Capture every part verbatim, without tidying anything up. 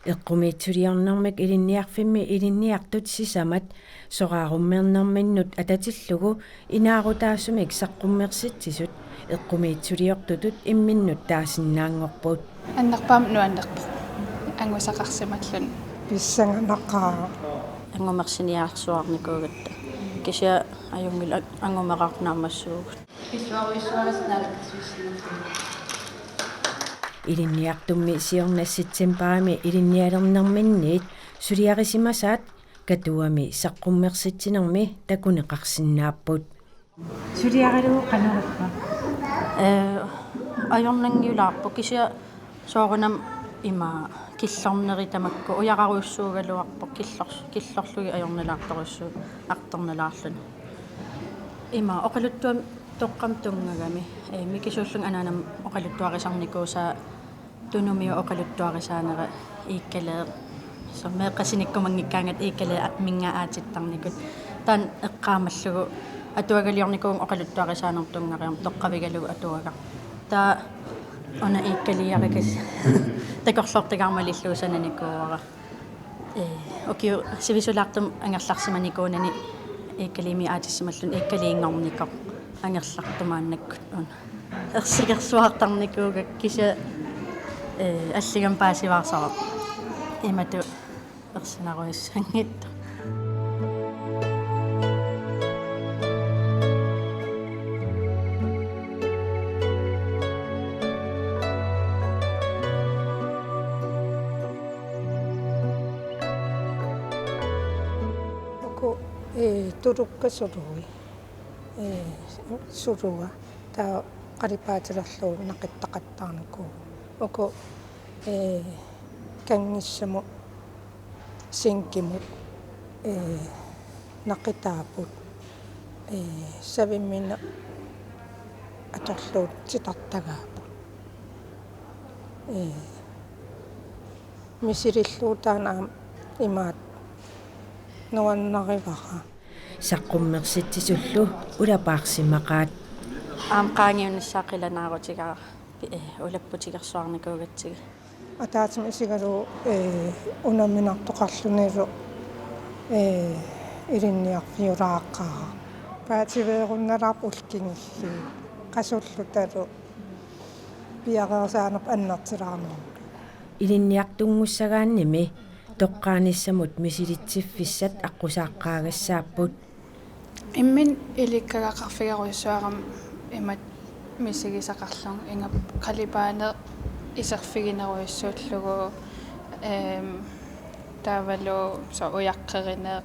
Eqqumiitsuliornermik ilinniarfimmi ilinniartut sisamat soraarummernerminnut atatillugu inaarutaasumik saqqummersitsisut eqqumiitsuliortutut imminnut taasinnaanngorput. Annerpaamik nuannerpoq. Angusaqarsimalluni. Pissanganaqaaq. Angumersiniaarsuarnikuugatta. Kisianni ajunngilaq angumeraq naammassivavut. Ilinniartummi siorna septembarimi ilinnialernerminniit suliarisimasaat Katuami saqqummersitsinermi takuneqarsinnaapput. Suliarilugu qanoq ippa? Ee, ajornanngilaarpoq kisianni soorunami ima killorneri tamakku ujararujussuugaluarpoq killor-, killorlugit ajornalaartorujussuuvoq artornalaarluni. Ima oqaluttuamik toqqamik tunngagami, ee, mikisuullunga anaanama oqaluttuarisarnikuusaa Tunumiu oqaluttuarisaanera iikkalee-, soorlu meeqqat sinikkumanngikkaangatta iikkalee-, a-, -minnga aatsittarnikut. Taanna eqqaamallugu atuagaliornikuuvunga oqaluttuarisaanermut tunngariarmat toqqavigalugu atuagaq. Taava una iikkaliiarikassi takorloortagara malillugu sananikuuara. Ee, ukiut sivisulaartumik angerlarsimanikuunani iikkaliimi aatissimalluni iikkaliinngornikoq angerlartoq maannakkut una. Ersigersuartarnikuugakku kisianni, ee, alligama paasivaarsaarpoq. Imatut ersinarujussuanngitsoq. Uku, ee, tulukkat suluit. Ee, suluat. Taava qalipaatilerlugu naqittaqattaarnikuupput. Uku, ee, kanngissamut sinkimut, ee, naqitaapput, ee, savimmiineq atorlugu titartagaapput. Ee, misilillugu taanna aamma imaattoq nuannarivara. Saqqummersitsisullu ulapaarsimaqaat. Aamma qaangiunnissaa qilanaarutigaara, pi-, ee, ulapputigersuarnikuugatsigit. Ataatsimut isigalugu, ee, unamminartoqarlunilu, ee, ilinniarfiulaaqqaaraq. Paatsiveerunnalaarpoq ullut kingulliit. Qasullutalu piareersaanerput annertilaarnermik. Ilinniartunngussagaannimi toqqaanissamut misilitsiffissat aqqusaaqqaagassaapput. Imminut ilikkagaqarfigerujussuarama imatut misigisaqarlunga, ingammik qalipaaneq iserfiginerujussuullugu, eem, taavalu soorlu ujaqqerineq,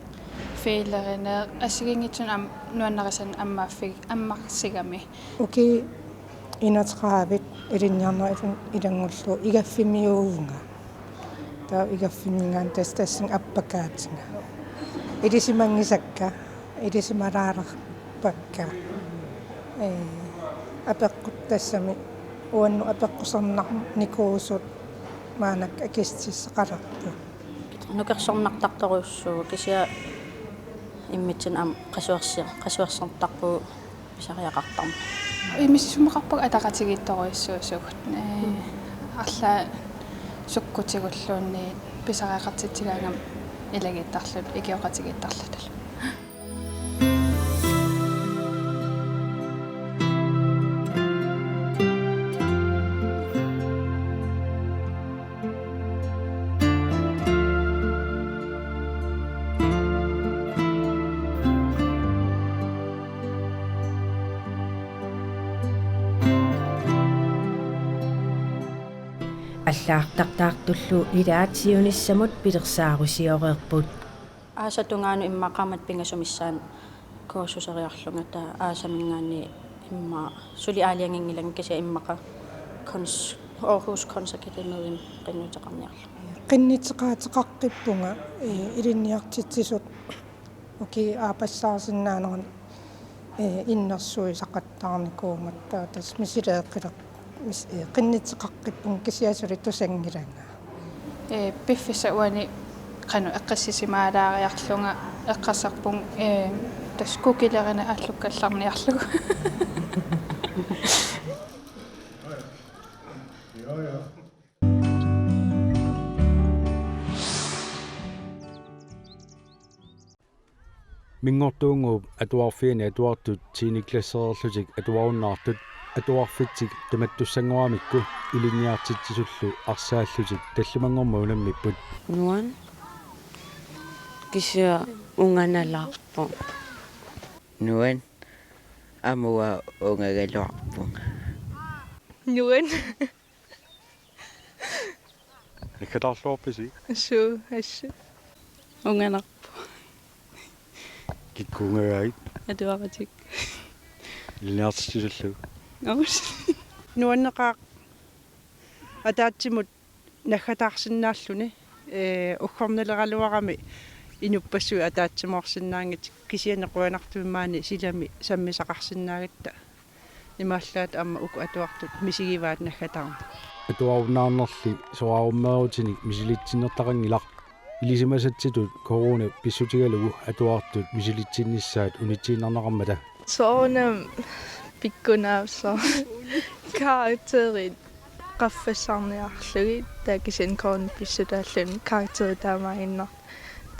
filerineq, assigiinngitsunik am-, nuannarisannik ammaaffig-, ammarsigami. Ukiut enogtredive ilinniarnerup ilanngullugu igaffimmiuuvunga. Taava igaffimminngaanniit tassa tassani appakaatiga. Ilisimanngisakka, ilisimalaarpakka. Ee, apeqqut tassami uannut apeqqusernarnikuusut maannakkut akissutissaqalerput. Nukersornartartorujussuuvoq kisianni immitsinnut aamma qasuersi-, qasuersortarpugut pisariaqartarneq. Imissumaqarpunga ataqatigiittorujussuusugut. Ee, arlaat sukkutigulluunniit pisariaqartitsigaangama ilagiittarluta, ikioqatigiittarlutalu. Allagartartaartullu ilaat siunissamut pilersaarusioreerput. Aasap tungaanut immaqa qaammatit pingasut missaanni kursuseriarlunga, taava aasaminngaanniit immaqa suli aalajanginngilanga kisianni immaqa Kuns-, Aarhus Kunstakademimi qinnuteqarniarlunga. Qinnuteqaateqaqqippunga, ee, ilinniartitsisut ukiut aappassaarsinnaaneranni, ee, innersuisaqattaarnikuummat, taava tassa misileeqqiler-, mis-, ee, qinnuteqaqqippunga kisianni suli tusanngilanga. Ee, piffissap uani qanoq eqqissisimaalaariarlunga eqqarsarpunga, ee, tassa kukilerineq aallukkallarniarlugu. Ja, ja. Minngortuunnguup Atuarfiani atuartut tiende klassereerlutik atuarunnaartut atuarfitsik qimattussanngoramikku ilinniartitsisullu arsaallutik tallimanngormat unammipput. Nuan kisianni unganalaarpoq. Nuan aamma ungagaluarpunga. Nuan. Naggataarluarpisi? Suu, assut. Unganarpoq. Kikkut ungagaat? Atuaratik. Ilinniartitsisullu? Aamma. Nuanneqaaq ataatsimut naggataarsinnaalluni, ee, uggornaleraluarami inuppassuit ataatsimoorsinnaanngitsut, kisianni qujanartumik maani silami sammisaqarsinnaagatta. Imaallaat aamma uku atuartut misigivaat naggataarneq. Atuarunnaarnerli soraarummeerutinik misilitsinnertaqanngilaq. Ilisimasatsitut corona pissutigalugu atuartut misilitsinnissaat unitsiinnarneqarmata. Soorunami pikkunaasoq. Karakterit qaffassarniarlugit, taava kisianni corona pissutaalluni karakterit taamaaginnartut.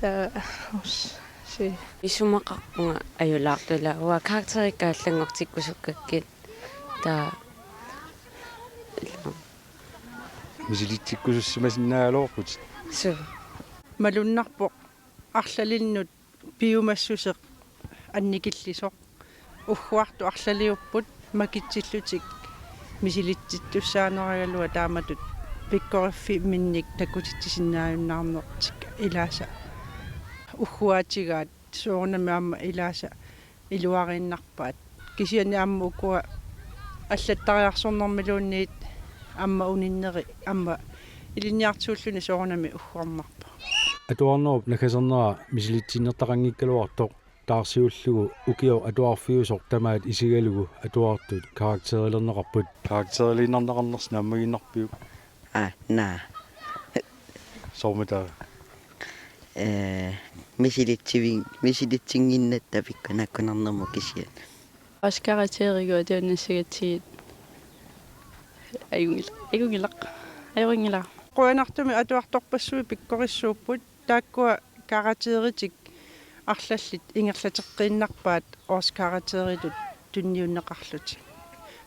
Taava, us, si. Isumaqarpunga ajulaartulaaruit karakterikka allanngortikkusukkakkit. Taava. Misilitsikkusussimasinnaagaluarputit. Suu. Malunnarpoq arlalinnut piumassuseq annikillisoq. Ugguartut arlaliupput makitsillutik misilitsittussaaneragaluaq taamatut pikkoriffimminnik takutitsisinnaajunnaarnertik ilaasa ugguaatigaat soorunami aamma ilaasa iluariinnarpaat. Kisianni aamma ukua allattariarsornermiluunniit aamma uninneri aamma ilinniartisuulluni soorunami uggornarpoq. Atuarnerup naggasernera misilitsinnertaqanngikkaluartoq taarsiullugu ukioq atuarfiusoq tamaat isigalugu atuartut karakterilerneqarput. Karakteriliinnarneqarnersi naammagiinnarpiuk? Aa, naa. Soormitaava? Ee, misilitsivin-, misilitsinnginnatta pikkunakkunarnermut kisianni. Oscar Terigua tunniussagatsigu. Ajunngilaq. Ajunngilaq. Ajunngilaq. Qujanartumik atuartorpassuit pikkorissuupput. Taakkua karakteritik arlallit ingerlateqqiinnarpaat Oscar Teritut tunniunneqarlutik.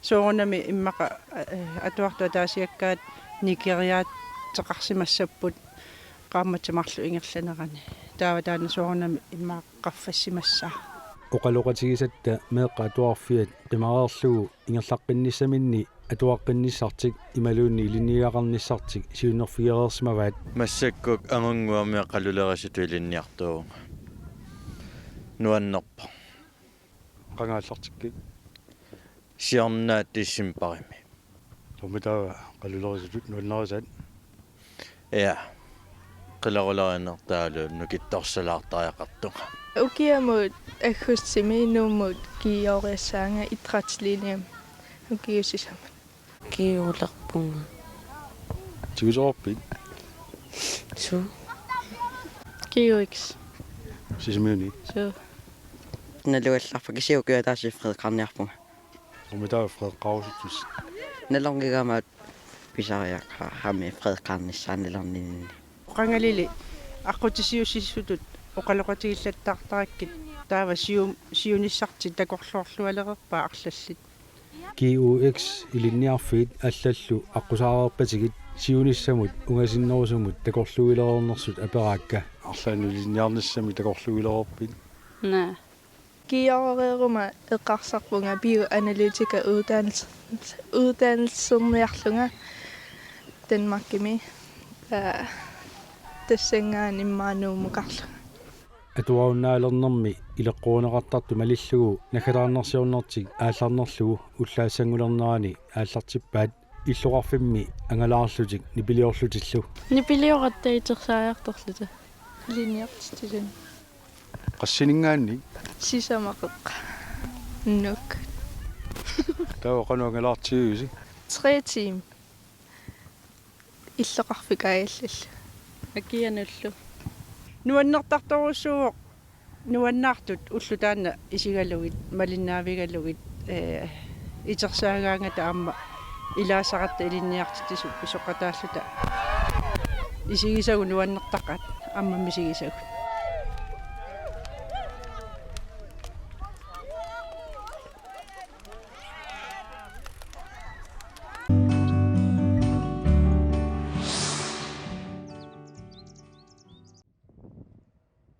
Soorunami immaqa, eh, atuartut ataasiakkaat nikeriaateqarsimassapput qaammatit marluk ingerlanerani. Taava taanna soorunami immaqa qaffassimassaaq. Oqaloqatigisatta meeqqat atuarfiat qimareerlugu ingerlaqqinnissaminni atuaqqinnissartik imaluunniit ilinniagaqarnissartik siunnerfigereersimavaat. Massakkut Angunnguami qalulerisutut ilinniartuuvunga. Nuannerpoq. Qanga aallartikkit? Siorna decembarimi. Soormitaava qalulerisutut nuannarisaat? Ja. Qilerulerinertaalu nukittorsalaartariaqartunga. Ukiamut aggustimi Nuummut G-iooriassaanga idrætslinjemi. Ukiut sisamat. G-ulerpunga. Tigusoorpit? Suu. G-ux. Sisimiuni? Suu. Nalugallarpunga kisianni ukiup ataatsip freeqqaarniarpunga. Soormitaava freeqqaarusuttusi? Nalornigama pisariaqarami freeqqaarnissaa nalorninni. Oqangalili aqqutisiussisutut oqaloqatigillattaartarakkit taava siu-, siunissartik takorloorlualereerpaat arlallit. G-ux ilinniarfiit allallu aqqusaareerpatigit siunissamut ungasinnerusumut takorluuilereernersut aperaakka. Arlaannut ilinniarnissamik takorluuilereerpit? Naa. G-oreeruma eqqarsarpunga bioanalytikeruddannelse-, uddannelserniarlunga Danmarkimi. Taa tassanngaanniit immaqa Nuummukarlunga. Atuarunnaalernermi ileqqorineqartartut malillugu naggataarnarsiornertik aallarnerlugu ullaassangulernerani aallartippaat illoqarfimmi angalaarlutik nipiliorlutillu. Nipilioratta itersariartorluta. Ilinniartitsisut. Qassininngaanniit? Sisamaqeqqa. Nuuk. Taava qanoq angalaartigivisi? Tre timer. Illoqarfik aajallallu. Akianullu. Nuannertartorujussuuvoq nuannaartut ulloq taanna isigalugit, malinnaavigalugit, ee, itersaagaangata aamma ilaasaratta ilinniartitsisut pisoqataalluta isigisagut nuannertaqaat aamma misigisagut.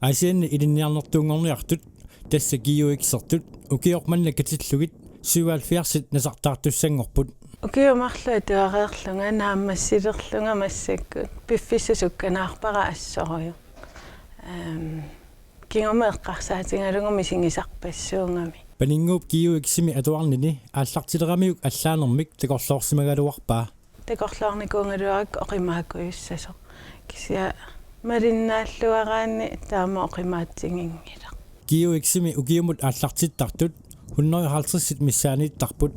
Aasianni ilinniarnertuunngorniartut, tassa G U X-ertut, ukioq manna katillugit syvoghalvfjerdsit nasartaartussanngorput. Ukiut marluk atuareerlunga naammassilerlunga massakkut piffissaq sukkanaarpara assorujuk. Ehm, kingumut eqqarsaatigalugu misigisarpassuugamik. Paninnguup G U X-imi atuarnini aallartileramiuk allaanermik takorloorsimagaluarpaa. Takorloornikuugaluarakku oqimaakujussasoq. Kisianni malinnaalluaraanni taama oqimaatsiginngilaq. G U X-imi ukiumut aallartittartut hundrede og halvtreds missaaniittarput.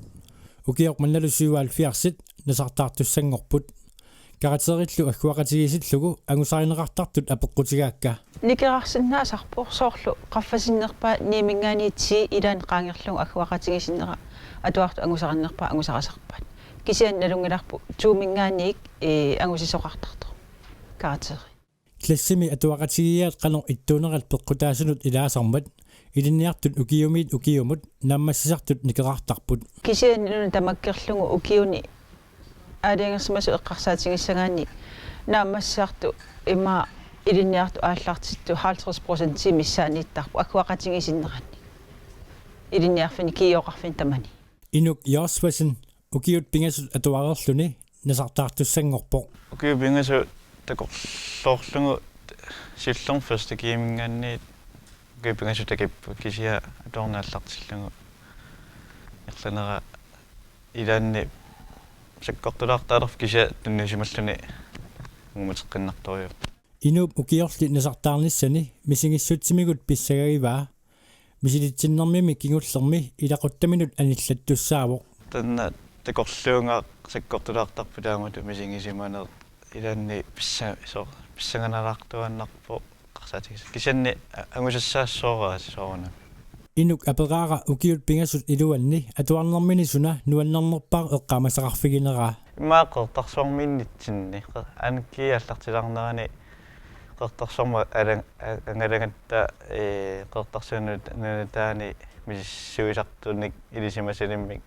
Ukioq mannalu syvoghalvfjerdsit nasartaartussanngorput. Karakterillu agguaqatigiissillugu angusarineqartartut apeqqutigaakka. Nikerarsinnaasarpoq soorlu qaffasinnerpaaq niiminngaanniit ti ilaanni qaangerlugu agguaqatigisinnera atuartut angusarinnerpaaq angusarisarpaat. Kisianni nalunngilarput tominngaanniit, ee, angusisoqartartoq karakteri. Klassimi atuaqatigiiaat qanoq ittuunerat peqqutaasunut ilaasarmat ilinniartut ukiumiit ukiumut naammassisartut nikerartarput. Kisianni nuna tamakkerlugu ukiuni aalajangersimasut eqqarsaatigissagaanni naammassisartut ima ilinniartut aallartittut halvtreds procent missaaniittarput agguaqatigiissinneranik. Ilinniarfinni G U-qarfinni tamani. Inuk Josvasen ukiut pingasut atuareerluni nasartaartussanngorpoq. Ukiut pingasut takorloorlugu siullermik første G-minngaanniit ukiut pingasut takipput kisianni atuarneq aallartillugu. Erlanera ilaanni sakkortulaartaalerpoq kisianni tunniusimalluni uummateqqinnartorujuk. Inuup ukiorli nasartaarnissani misigissutsimigut pissagagivaa. Misilitsinnermimi kingullermi ilaquttaminut anillattussaavoq. Taanna takorluugaaq sakkortulaartarpoq taamatut misigisimaneq ilaanni pissa-, so-, pissanganalaartuaannarpoq eqqarsaatigisoq. Kisianni a-, angusassaassooraa soorunami. Inuk aperaara ukiut pingasut iluanni atuarnermini suna nuannernerpaaq eqqaamasaqarfigineraa. Immaqa Qeqertarsuarmiinnitsinni, qe-, anki aallartilaarnerani Qeqertarsuarmi alang-, a-, angalagatta, ee, Qeqertarsuup nunataani misissuisartunik ilisimasalimmik,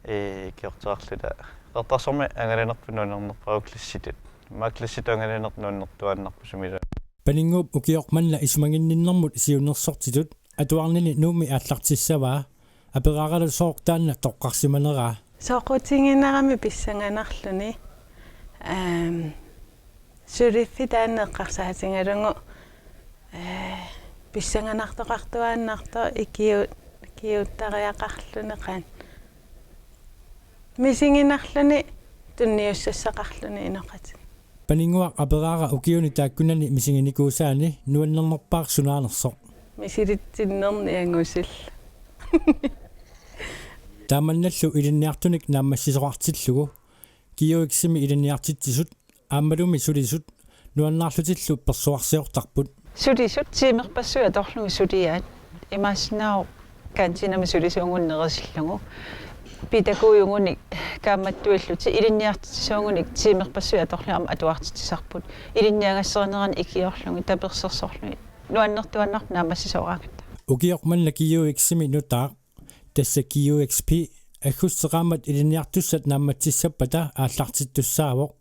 ee, ikiorteqarluta. Qeqertarsuarmi angalanerput nuannernerpaavoq klassitut. Immaqa klassitut angalaneq nuannertuaannarpoq sumilu. Paninnguup ukioq manna isumaginninnermut siunnersortitut atuarnini Nuummi aallartissavaa. Aperaaralu sooq taanna toqqarsimaneraa. Soqutiginerami pissanganarluni. Ehm, suliffik taanna eqqarsaatigalugu, eh, pissanganartoqartuaannartoq ikiu-, ikiuuttariaqarluni qan. Misiginarluni tunniussassaqarluni inoqatit. Paninnguaq aperaara ukiuni taakkunani misiginikuusaani nuannernerpaaq sunaanersoq. Misilitsinnerni angusillu. Taamannallu ilinniartunik naammassisoqartillugu, G U X-imi ilinniartitsisut, aammalumi sulisut, nuannaarlutillu persuarsiortarput. Sulisut tiimerpassuit atorlugit suliaat. Imaassinnaavoq kantiinami sulisuugunik nerisillugu. Pædagogunik kaammattuillutik ilinniartitsisuugunik tiimerpassuit atorlugit aamma atuartitsisarput. Ilinniagassarinerani ikiorlugit, tapersersorlugit. Nuannertuaannarpoq naammassisooraangatta. Ukioq manna G U X-imi nutaaq, tassa G U X P, aggustip qaammat ilinniartussat naammatsissappata aallartittussaavoq.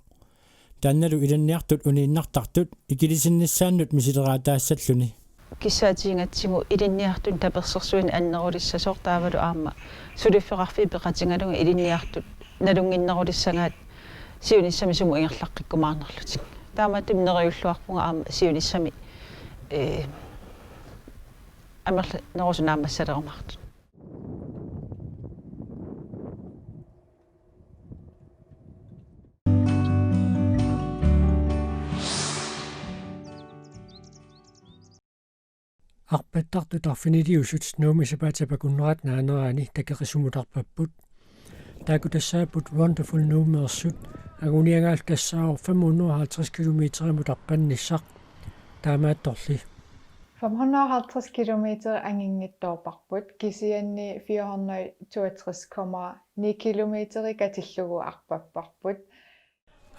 Taannalu ilinniartut uniinnartartut ikilisinnissaannut misileraataassalluni. Kissaatigigatsigu ilinniartut tapersersuineq annerulissasoq taavalu aamma suliffeqarfiit peqatigalugit ilinniartut nalunnginnerulissagaat siunissami sumut ingerlaqqikkumaarnerlutik. Taamaattumik neriulluarpunga aamma siunissami, ee, amerlanerusut naammassalerumaartut. Arpattartut arfiniliusut Nuummi sapaatip akunnerata naanerani takeqisumut arpapput. Taakku tassaapput Wonderful Nuummeersut, anguniagaallu tassaavoq fem hundrede og halvtreds kilometerimut arpannissaq. Taamaattorli. Fem hundrede og halvtreds kilometer anginngitsoorparput, kisianni fire hundrede toogtres komma ni kilometer katillugu arpapparput.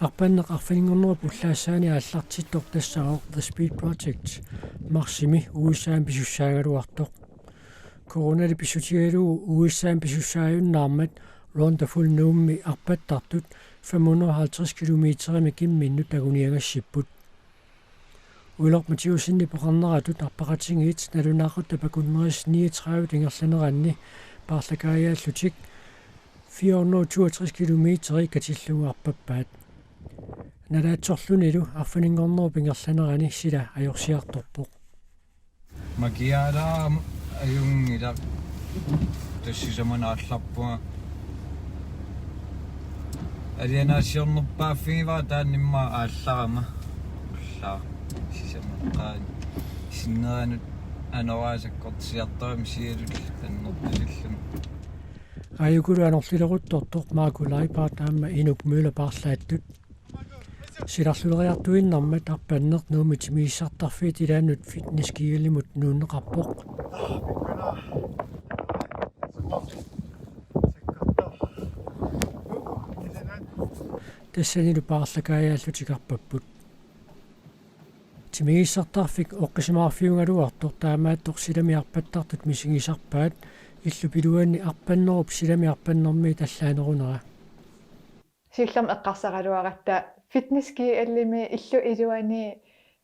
Arpanneq arfininngornerup ullaassaani aallartittoq tassaavoq The Speed Project, marsimi U S A-mi pisussaagaluartoq. Coronali pissutigalugu U S A-mi pisussaajunnaarmat Wonderful Nuummi arpattartut fem hundrede og halvtreds kilometerimik imminnut anguniagassipput. Uiloq Mathæussenip oqarneratut arpaqatigiit nalunaaqutap akunnerisa niogtredive ingerlaneranni paarlakaajaallutik fire hundrede og toogtres kilometeri katillugu arpappaat. Nalaatsorlunilu arfininngornerup ingerlanerani sila ajorsiartorpoq. Makiaalaarama ajunngilaq, tassa sisamanut aallarpunga. Alianaassiornerpaaffigivara taanna immaqa aallarama. Ullaaq sisameqqaani. Sinneranut anoraa sakkortusiartorami siullermik annertusillunga. Aajukulu anorlileruttortoq Marco Leibhardt aamma Inuk Møller paarlaattut. Silarluleriartuinnarmat arpanneq Nuummi timigissartarfiit ilaannut Fitness G L-imut nuunneqarpoq. Tassanilu paarlakaajaallutik arpapput. Timigissartarfik oqqisimaarfiugaluartoq taamaattoq silami arpattartut misigisarpaat, illup iluani arpannerup silami arpannermiit allaanerunera. Siullermik eqqarsaraluaratta Fitness G L-imi illup iluani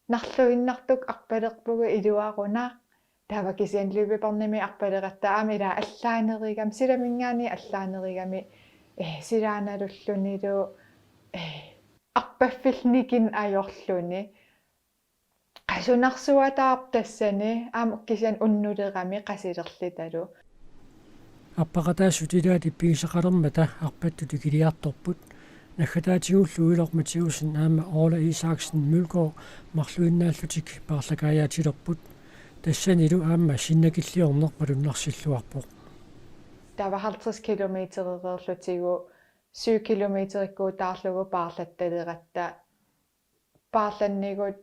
narluinnartoq arpalerpugut iluarunaq. Taava kisianni løbebåndimi arpaleratta aamma ila allaanerugami, silaminngaanniit allaanerugami, eh, silaanalullunilu, eh, arpaffillit nikinneq ajorluni. Qasunarsuataarpoq tassani, aamma kisianni unnulerami qasulerlutalu. Arpaqataasut ilaat ippigisaqalermata arpattut ikiliartorput. Naggataatigullu Uiloq Mathæussen aamma Orla Isaksen Mølgaard marluinnaallutik paarlakaajaatilerput. Tassanilu aamma sinnakilliorneq malunnarsilluarpoq. Taava halvtreds kilometerereerlutigu syv kilometerikkuutaarlugu paarlattaleratta paarlannigut,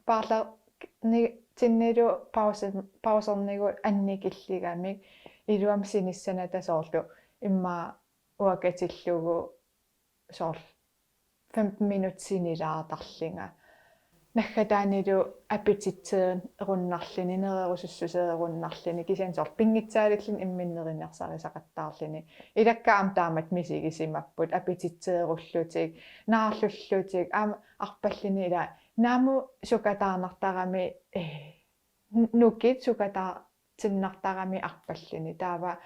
paarlannitinnilu pause-, pausernigut annikilligamik iluamik sinissanata soorlu immaqa uanga katillugu soorlu femten minutsit sinilaartarlunga. Naggataanilu appetitseerunnarluni, nererusussuseerunnarluni, kisianni soorlu pinngitsaaliilluni imminut nerinersarisaqattaarluni. Ilakka aamma taamatut misigisimapput, appetitseerullutik, naarlullutik, aamma arpalluni ila naamik sukataarnartarami, eh, n-, nukit sukataartinnartarami arpalluni. Taava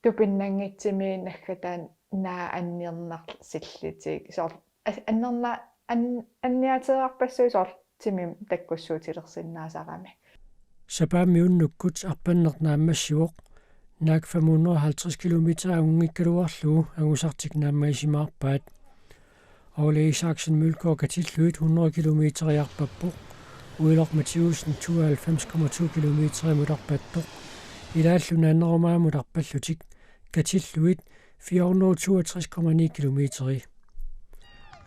tupinnanngitsumik naggataani naak anniernarsillutik. Soorlu as-, annerna-, an-, anniaateerarpassuit soorlu timimik takkussuutilersinnaasarami. Sapaammi unnukkut arpanneq naammassivoq, naak fem hundrede og halvtreds kilometer angunngikkaluarlugu angusartik naammagisimaarpaat. Orla Isaksen Mølgaard katillugit hundrede kilometer arpappoq. Uiloq Mathæussen tooghalvfems komma to kilometerimut arpattoq. Ilaallu naannerumaamut arpallutik katillugit fire hundrede og toogtres komma ni kilometeri.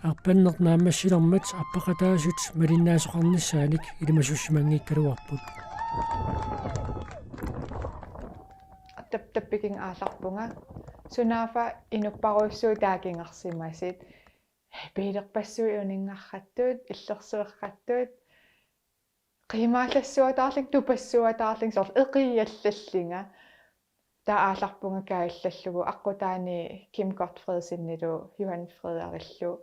Arpanneq naammassilermat arpaqataasut malinnaasoqarnissaanik ilimasussimanngikkaluarput. Tap-, tappikiga aallarpunga. Sunaaffa inupparujussuit taakingarsimasut. Biilerpassuit uninngarrattut, illersuerrattut. Qiimaallassuataarlunga, tupassuataarlunga, soorlu eqiallallunga. Taava aallarpunga kaajallallugu aqqutaani Kim Gottfredsenilu Johan Frederikillu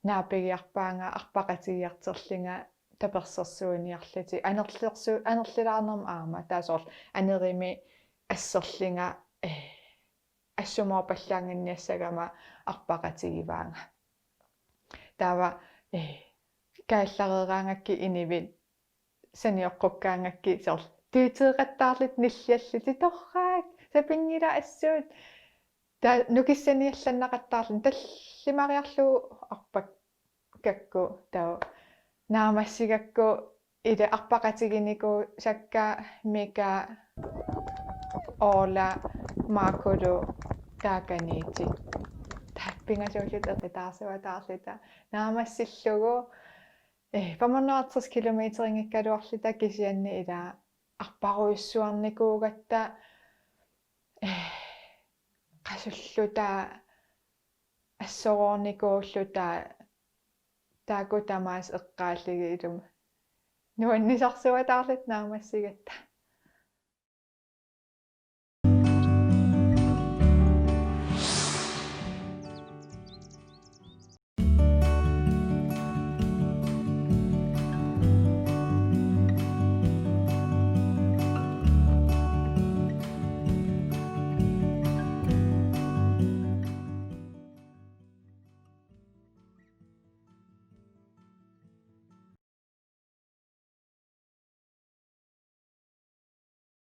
naapigiarpaanga arpaqatigiartorlunga tapersersuiniarlutik. Anerlersu-, anerlilaarnermut aamma. Taava soorlu anerimi asserlunga, eh, assumoorpallaannginniassagama arpaqatigivaanga. Taava, eh, kaajallareeraangakkit inuit sanioqqukkaangakkit soorlu tuuteeqattaarlutik nilliallutik torrak, sapinngilat assut. Taava nukissaniallannaqattaarluni tallimariarlugu arpakkakku taava naammassigakku ila arpaqatiginikuusakka Mika, Orla, Markulu taakaniittut. Taava pingasuulluta eqitaarsuataarluta naammassillugu, eh, femoghalvtreds kilometerinngikkaluarluta kisianni ila arparujussuarnikuugatta, eh, qasulluta assoroornikuulluta taakku tamaasa eqqaallugit ilumut nuannisarsuataarluta naammassigatta.